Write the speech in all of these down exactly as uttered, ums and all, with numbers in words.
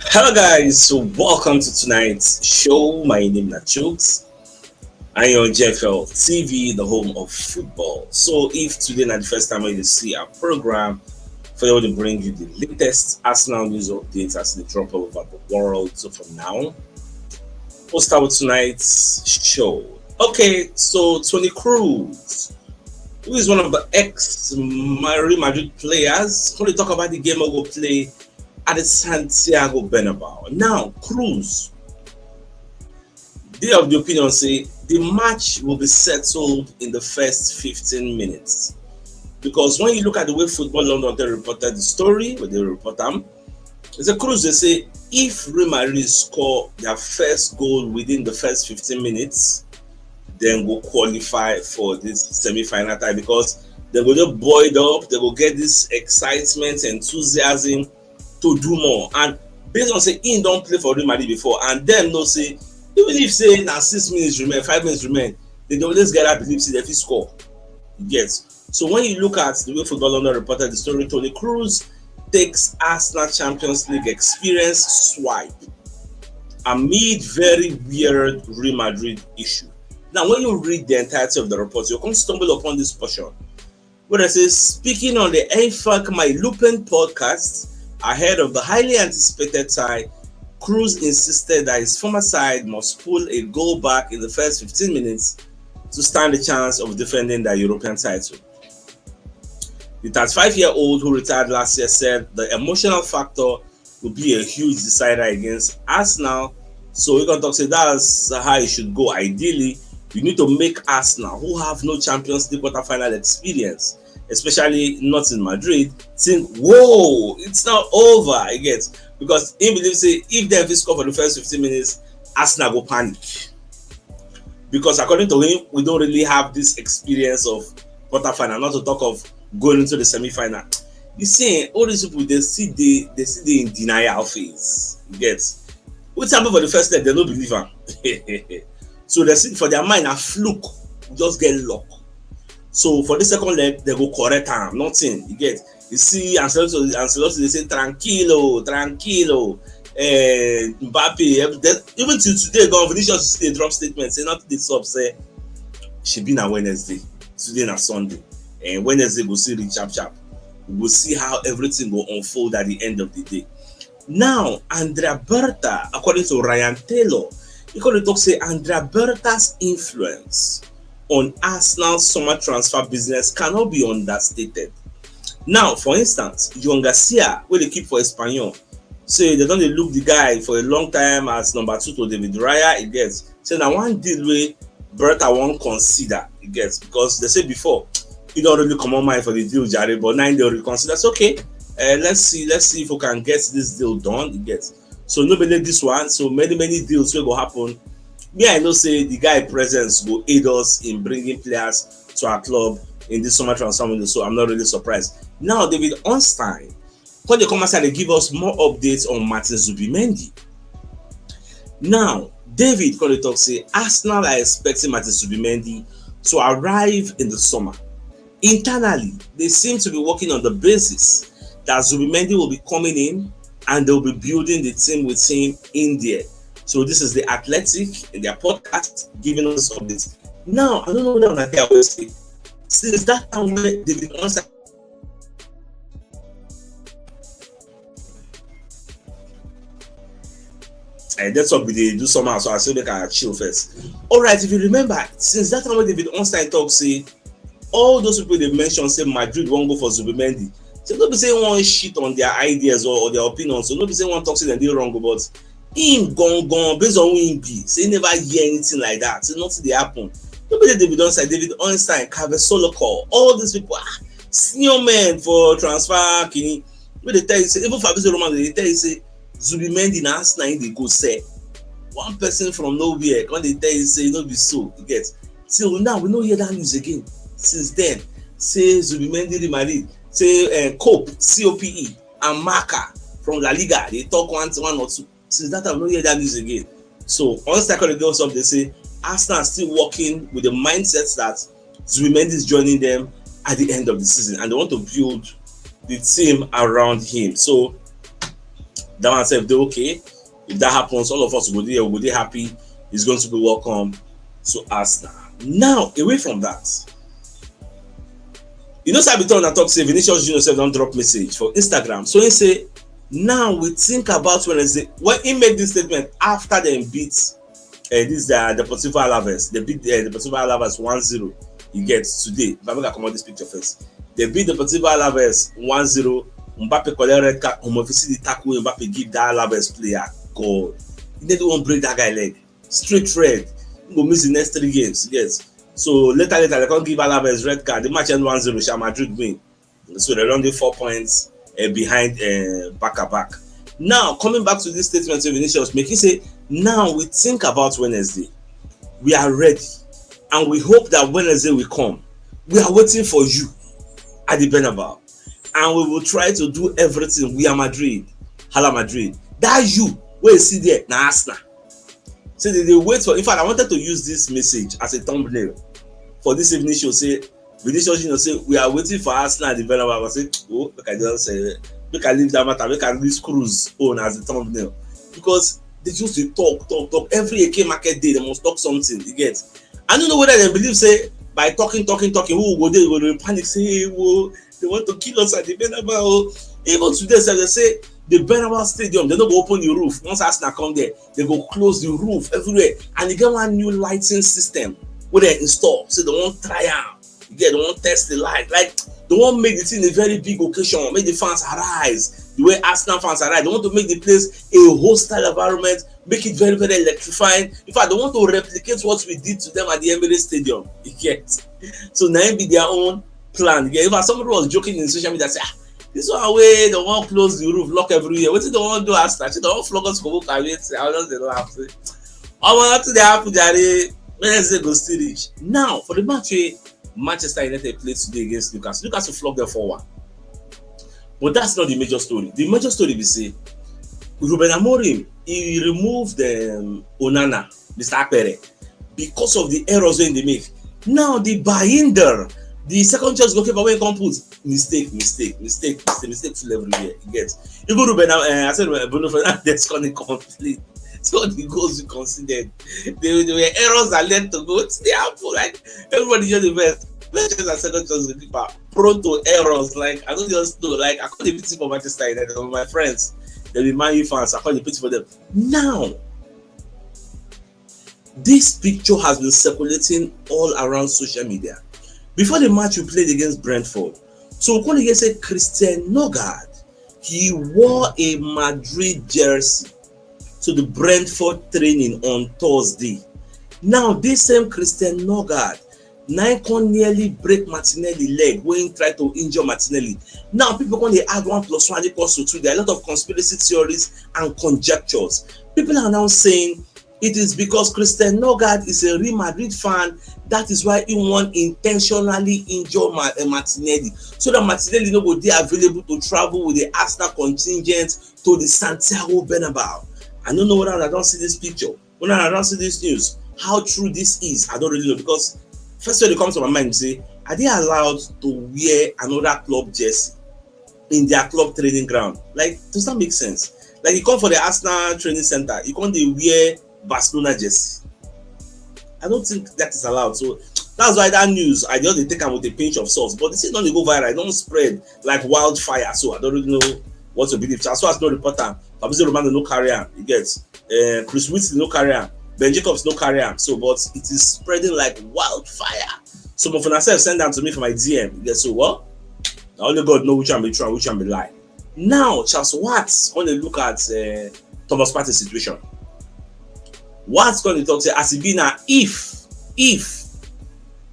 Hello, guys. So, welcome to tonight's show. My name is Chooks. I am on J F L T V, the home of football. So, if today na the first time when you see our program, for able to bring you the latest Arsenal news updates as they drop all over the world. So, for now, we'll start with tonight's show. Okay, so Toni Kroos, who is one of the ex Real Madrid players, going to talk about the game we're going to play at the Santiago Bernabeu. Now, Kroos, they of the opinion say the match will be settled in the first fifteen minutes. Because when you look at the way Football London they reported the story, when they report them, it's a Kroos they say if Real Madrid score their first goal within the first fifteen minutes, then go qualify for this semi-final tie because they go just buoyed up, they go get this excitement, enthusiasm to do more. And based on say he don't play for Real Madrid before, and them no say even if say now six minutes remain, five minutes remain, they dey always get that belief say they fit score. Yes. So when you look at the way Football London reported the story, Toni Kroos takes Arsenal Champions League experience swipe amid very weird Real Madrid issue. Now, when you read the entirety of the report, you can stumble upon this portion where it says, speaking on the A F A C My Lupin podcast ahead of the highly anticipated tie, Kroos insisted that his former side must pull a goal back in the first fifteen minutes to stand a chance of defending the European title. The thirty-five-year-old who retired last year said the emotional factor will be a huge decider against Arsenal. So we're going to talk say that's how it should go. Ideally, you need to make Arsenal, who have no Champions League quarterfinal experience, especially not in Madrid, think, whoa, it's not over. I get because he believes say if they score for the first fifteen minutes, Arsenal go panic. Because according to him, we don't really have this experience of quarterfinal, not to talk of going into the semi-final. You see, all these people they see they they see they in denial phase. You get what happened for the first leg, they don't believe him. So they see for their mind a fluke, just get luck. So for the second leg, they go correct time, nothing. You get you see Ancelotti, Ancelotti they say tranquilo, tranquilo. Uh, Mbappe, even till today, go Vinicius still drop statement, say nothing this up, say she been on Wednesday, today na Sunday, and Wednesday go see reach sharp sharp. We go see how everything go unfold at the end of the day. Now, Andrea Berta, according to Ryan Taylor, he could talk say Andrea Berta's influence on Arsenal summer transfer business cannot be understated. Now, for instance, John Garcia, where they keep for Espanyol, say they don't they look the guy for a long time as number two to David Raya. It gets say now one deal way Berta won't consider. It gets because they say before he don't really come on mind for the deal, Jare, but now they reconsider. It's okay. Uh, let's see, let's see if we can get this deal done. It gets so nobody this one. So many many deals will go happen. Me, I know say the guy presence will aid us in bringing players to our club in this summer transfer window. So I'm not really surprised. Now David Ornstein, when they come outside, they give us more updates on Martin Zubimendi. Now, David Kole talk say Arsenal are expecting Martin Zubimendi to arrive in the summer. Internally, they seem to be working on the basis that Zubimendi will be coming in and they'll be building the team with him in there. So this is the Athletic in their podcast giving us updates. Now, I don't know whether una dey aware say since that time when David Ornstein and that's what we dey do somehow, so I say make I chill first. All right, if you remember, since that time when David Ornstein talk say all those people they mention say Madrid won't go for Zubimendi. So don't be say one shit on their ideas or, or their opinions. So don't be say one talk say they dey wrong, but him gone gone based on who him be. Say he never hear anything like that. Say nothing they happen. Nobody David Ornstein, David Ornstein, Kave Solokor, all these people, ah, senior men for transfer, Kini. Where they tell you say even Fabrizio Romano, they tell you say Zubimendi na Arsenal they go sell. One person from nowhere, when they tell you say no be so, you get. Till now we no hear that news again. Since then, say Zubimendi Real Madrid, say uh, Cope, C O P E, and Marca from La Liga, they talk one one or two. Since that time, we no hear that news again. So on second they also they say Arsenal are still working with the mindset that Zubimendi is joining them at the end of the season, and they want to build the team around him. So That one sef dey okay. If that happens, all of us go dey, we go dey happy. He's going to be welcome to Arsenal. Now, away from that, you know, Sabi Turner talk say Vinicius Junior sef don drop message for Instagram. So he say, now we think about Wednesday. When he make this statement after they beat uh, this uh, Deportivo Alaves. They beat uh, Deportivo Alaves one zero. You get today. But make I comot this picture first. They beat Deportivo Alaves one zero. Mbappe collect red card. Omo, if you see the tackle Mbappe give that Alaves player, God, he nearly wan break that guy leg. Straight red. He go miss the next three games. Yes. So later, later, they come give Alaves red card. The match end one zero. Real Madrid win. So they don dey four points uh, behind uh, back to back. Now, coming back to this statement of Vinicius, make he say, now we think about Wednesday. We are ready. And we hope that Wednesday will come. We are waiting for you at the Bernabeu. And we will try to do everything. We are Madrid. Hala Madrid. That you, where you see there, na Arsenal. So they, they wait for. In fact, I wanted to use this message as a thumbnail for this evening show. Say, Vinicius Junior say, we are waiting for Arsenal at the Bernabeu. I say, oh, make I just say, make I leave that matter. Make I leave Cruz own as the thumbnail. Because they just dey talk, talk, talk. Every Eke market day, they must talk something. You get? I don't know whether they believe say by talking, talking, talking, who go dey go dey panic say, hey, whoa, they want to kill us at the Bernabeu. Even today, so they say the Bernabeu Stadium, they no go open the roof. Once Arsenal come there, they go close the roof everywhere. And they get one new lighting system where they install. So they won't try am. Yeah, they won't test the light. Like, they won't make the thing a very big occasion, make the fans arise. The way Arsenal fans arise, they want to make the place a hostile environment, make it very, very electrifying. In fact, they want to replicate what we did to them at the Emirates Stadium. You get? So now it be their own plan. Yeah, if somebody was joking in social media, say, ah, this one way they won't close the roof, lock everywhere. What did they want to do Arsenal? They don't flog us for book. I mean, I was just dey laugh. Say, I want to the happen, Jare. Wednesday go still reach. Now, for the match, eh, Manchester United play today against Newcastle. Newcastle flog them four one. But that's not the major story. The major story we say Ruben Amorim, he removed um, Onana, Mister Akpere, because of the errors when they make. Now the Bahinder, the second choice goalkeeper when come put mistake, mistake, mistake, mistake, mistake full everywhere. You get? Even Ruben, uh, I said Bruno Fernandes couldn't complete. So the goals you considered, they, they were errors that led to goals. They happen. Like, everybody just the best. Let's just a second choice goalkeeper. Prone to errors. Like, I don't just know. Like, I can't even for Manchester United. My friends, they be Man U fans. I can't pity for them. Now, this picture has been circulating all around social media. Before the match we played against Brentford, so we come hear say Christian Nørgaard, he wore a Madrid jersey to the Brentford training on Thursday. Now, this same Christian Nørgaard, now he come nearly break Martinelli leg when he tried to injure Martinelli. Now, people come dey add one plus one equals to two. There are a lot of conspiracy theories and conjectures. People are now saying it is because Christian Nørgaard is a Real Madrid fan. That is why he wan intentionally injure Ma- uh, Martinelli, so that Martinelli no go dey available to travel with the Arsenal contingent to the Santiago Bernabeu. I don't know whether I don't see this picture, whether I don't see this news. How true this is, I don't really know, because first thing that comes to my mind is say, are they allowed to wear another club jersey in their club training ground? Like, does that make sense? Like, you come for the Arsenal training center, you come dey wear Barcelona jersey. I don't think that is allowed. So that's why that news, I just dey take am with a pinch of salt. But the thing don dey go viral, e don spread like wildfire. So I don't really know what to believe. Charles Schwarz no report am. Fabrizio Romano no carry am. You get? Uh, Chris Whitley no carry am. Ben Jacobs no carry am. So, but it is spreading like wildfire. Some of una sef send am to me for my D M. You get? So what? Now only God know which one be true and which one be lie. Now, Charles Watts gonna look at uh, Thomas Partey situation. Watts gonna talk say as e be now, if if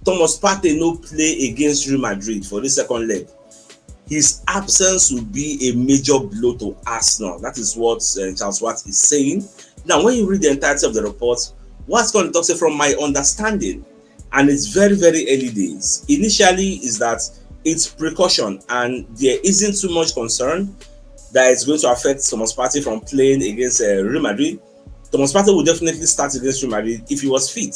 Thomas Partey no play against Real Madrid for this second leg, his absence will be a major blow to Arsenal. That is what uh, Charles Watts is saying. Now, when you read the entirety of the report, Watts gonna talk say, from my understanding, and it's very, very early days. Initially, is that it's precaution, and there isn't too much concern that it's going to affect Thomas Partey from playing against uh, Real Madrid. Thomas Partey will definitely start against Real Madrid if he was fit.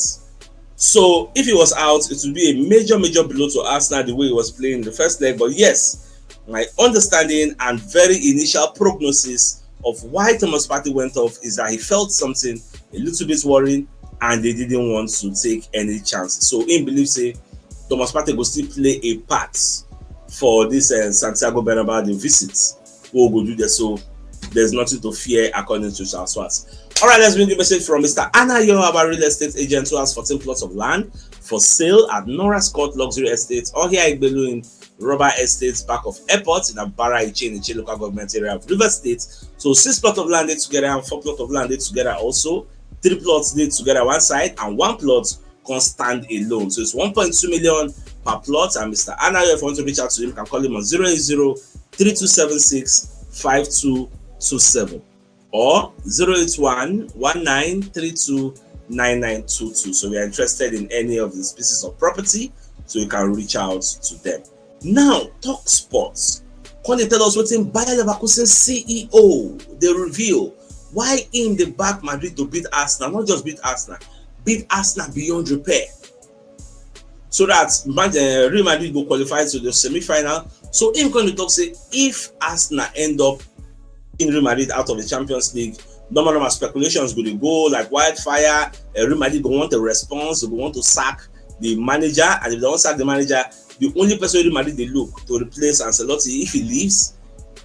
So if he was out, it would be a major, major blow to Arsenal the way he was playing in the first leg. But yes, my understanding and very initial prognosis of why Thomas Partey went off is that he felt something a little bit worrying and they didn't want to take any chances. So he believes say Thomas Partey go still play a part for this uh, Santiago Bernabeu visit. We'll go do there. So there's nothing to fear according to Charles Schwartz. All right, let's bring a message from Mister Anayo, our real estate agent who has fourteen plots of land for sale at Nora Scott Luxury Estate or here Igbelu in Rubber Estates, back of airport in Abara Iche in Iche local government area of River State. So six plot of land together and four plot of land together also. Three plots together one side and one plot can stand alone. So it's one point two million per plot. And Mister Anayo, if you want to reach out to him, you can call him on zero eight zero three two seven six five two two seven or zero eight one one nine three two nine nine two two. So we are interested in any of these pieces of property, so you can reach out to them. Now, Talk Sports. Can they tell us what in Bayer Leverkusen C E O they reveal why in the back Madrid to beat Arsenal, not just beat Arsenal, beat Arsenal beyond repair. So that uh, Real Madrid will qualify to the semi-final. So him going to talk say if Arsenal end up in Real Madrid out of the Champions League, normal normal speculations go dey go like wildfire. Uh, Real Madrid go want a response, they go want to sack the manager, and if they don't sack the manager, the only person Real Madrid they look to replace Ancelotti if he leaves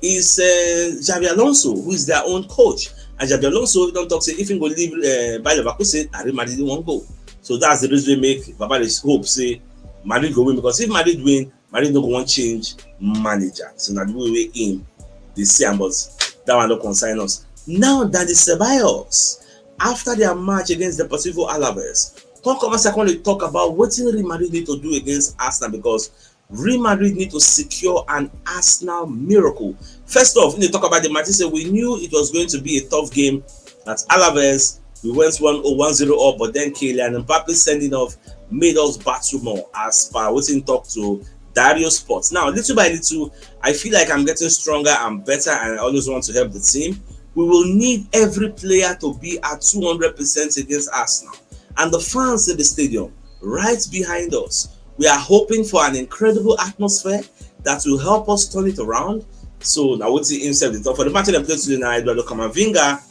is uh, Xabi Alonso, who is their own coach. And Xabi Alonso don't talk say if he go leave uh, Bayer Leverkusen, and Real Madrid won't go. So that's the reason we make Baba dey hope say Madrid go win, because if Madrid win, Madrid no go wan change manager. So na the way we aim they see am, but that one no concern us. Now that the Ceballos, after their match against Deportivo Alaves, come come as I come dey talk about wetin Real Madrid need to do against Arsenal, because Real Madrid need to secure an Arsenal miracle. First off, we need to talk about the match. He said we knew it was going to be a tough game at Alaves. We went one oh, one zero up, but then Kylian Mbappe sending off made us battle more, as per wetin talk to Dario Sports. Now, little by little, I feel like I'm getting stronger and better, and I always want to help the team. We will need every player to be at two hundred percent against Arsenal. And the fans in the stadium, right behind us, we are hoping for an incredible atmosphere that will help us turn it around. So now what's the himself the top for the match that play today now? Eduardo Camavinga,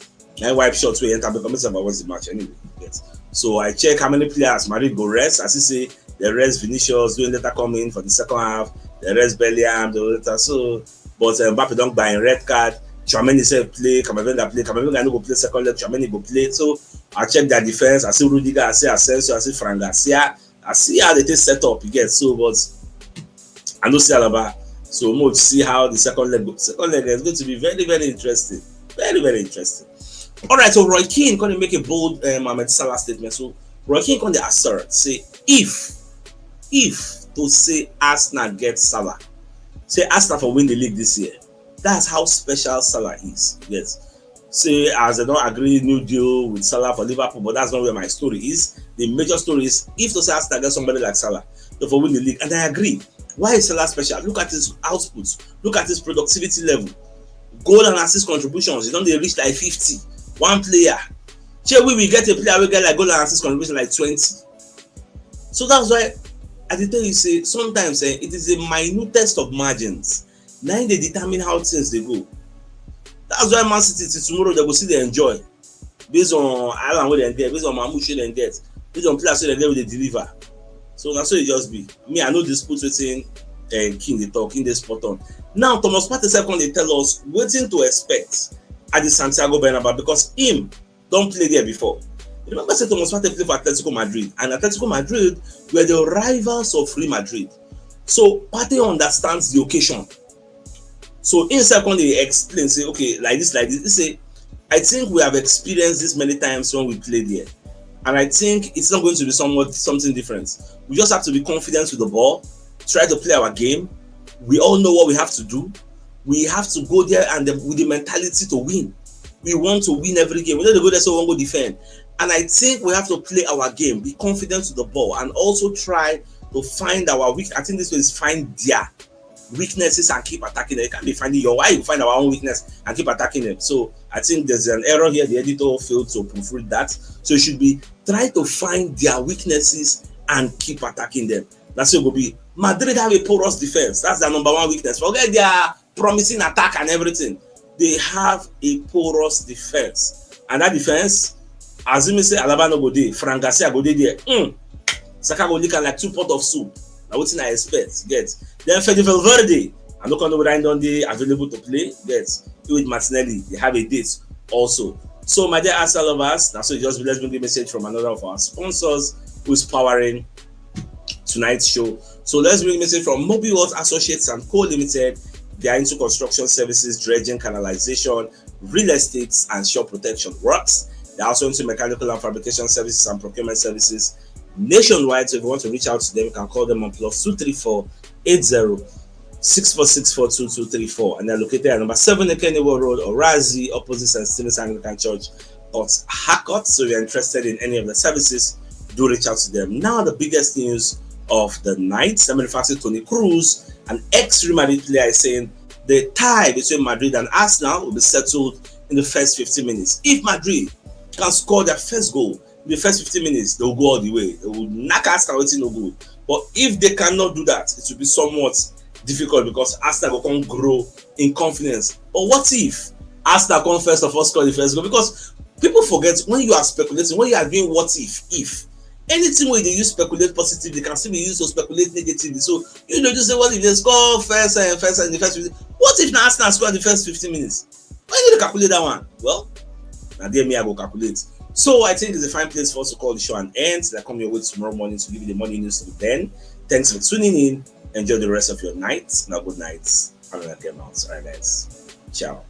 I wipe shots we enter because I was the match anyway. Yes. So I check how many players Madrid go rest. As you say, they rest Vinicius, doing later coming for the second half. They rest Bellingham, the later. So, but uh, Mbappe don't buy a red card. Tchouameni said play, Camavinga play, Camavinga no go play second leg, Tchouameni go play. So I check their defense. I see Rudiger, I see Asensio, I see Fran Garcia. I see how they take set up again. So, but I don't see Alaba. So we'll see how the second leg goes. Second leg is going to be very, very interesting. Very, very interesting. All right, so Roy Keane going to make a bold uh, Mohamed Salah statement. So Roy Keane going to assert, say, if, if to say Arsenal get Salah, say Arsenal for win the league this year. That's how special Salah is. Yes. Say as they don't agree new deal with Salah for Liverpool, but that's not where my story is. The major story is if to say Arsenal get somebody like Salah, they for win the league. And I agree. Why is Salah special? Look at his output. Look at his productivity level. Goal and assist contributions, you don't they reach like fifty. One player. Shey we will get a player we get like goal and assist contribution like twenty. So that's why I dey tell you say sometimes eh, it is a minutest of margins. Na im dey determine how things dey go. That's why Man City till tomorrow they go still dey enjoy based on Haaland wey dem get, based on Marmoush wey dem get, based on players wey dem get wey dey deliver. So na so e just be. Me, I no dispute wetin uh, King dey talk, King dey spot on. Now Thomas Partey second dey tell us wetin to expect at the Santiago Bernabeu because him don play there before. Remember say Thomas Partey play for Atletico Madrid, and Atletico Madrid were the rivals of Real Madrid. So Partey understands the occasion. So him second dey explain say, okay, like this, like this. He say, I think we have experienced this many times when we played there. And I think it's not going to be somewhat something different. We just have to be confident with the ball, try to play our game. We all know what we have to do. We have to go there and the, with the mentality to win. We want to win every game. We don't go there so we won't go defend. And I think we have to play our game, be confident with the ball, and also try to find our weak. I think this way is find their weaknesses and keep attacking them. You can't be finding your why you find our own weakness and keep attacking them. So I think there's an error here. The editor failed to proofread that. So you should be try to find their weaknesses and keep attacking them. That's what it will be. Madrid have a porous defense. That's their number one weakness. Forget their promising attack and everything. they have a porous defense. And that defense, assuming say Alaba no go dey, Fran Garcia go dey there. Mm. Saka go lick am like two pot of soup. Na wetin I expect, get. Then Fede Valverde, I no come know whether he don dey available to play, get. He with Martinelli, they have a date also. So my dear Arsenal lovers, na so e just be. Let's bring a message from another of our sponsors who is powering tonight's show. So let's bring a message from Mobi World Associates and Co Limited. They are into construction services, dredging, canalization, real estate, and shore protection works. They're also into mechanical and fabrication services and procurement services nationwide. So if you want to reach out to them, you can call them on plus two three four eight zero six four six four two two three four. And they're located at number seven Ekenewo Road, Orazi, opposite Saint Stephen's Anglican Church, Port Harcourt. So if you're interested in any of the services, do reach out to them. Now, the biggest news of the night, Samuel Fassi, Toni Kroos, an ex-Real Madrid player, is saying the tie between Madrid and Arsenal will be settled in the first fifteen minutes. If Madrid can score their first goal in the first fifteen minutes, they will go all the way. They will knock Arsenal wetin no good. But if they cannot do that, it will be somewhat difficult because Arsenal go come grow in confidence. But what if Arsenal come first of all score the first goal? Because people forget, when you are speculating, when you are doing what if, if, anything wey you dey use speculate positively can still be used to speculate negatively. So you know, just say, what if they score first and first and the first fifteen? What if na Arsenal score the first fifteen minutes? Why you dey calculate that one? Well, na there me I go calculate. So I think it's a fine place for us to call the show an end. I come your way tomorrow morning to give you the morning news till then. Thanks for tuning in. Enjoy the rest of your night. Now, good night. Have a good night. All right, guys. Ciao.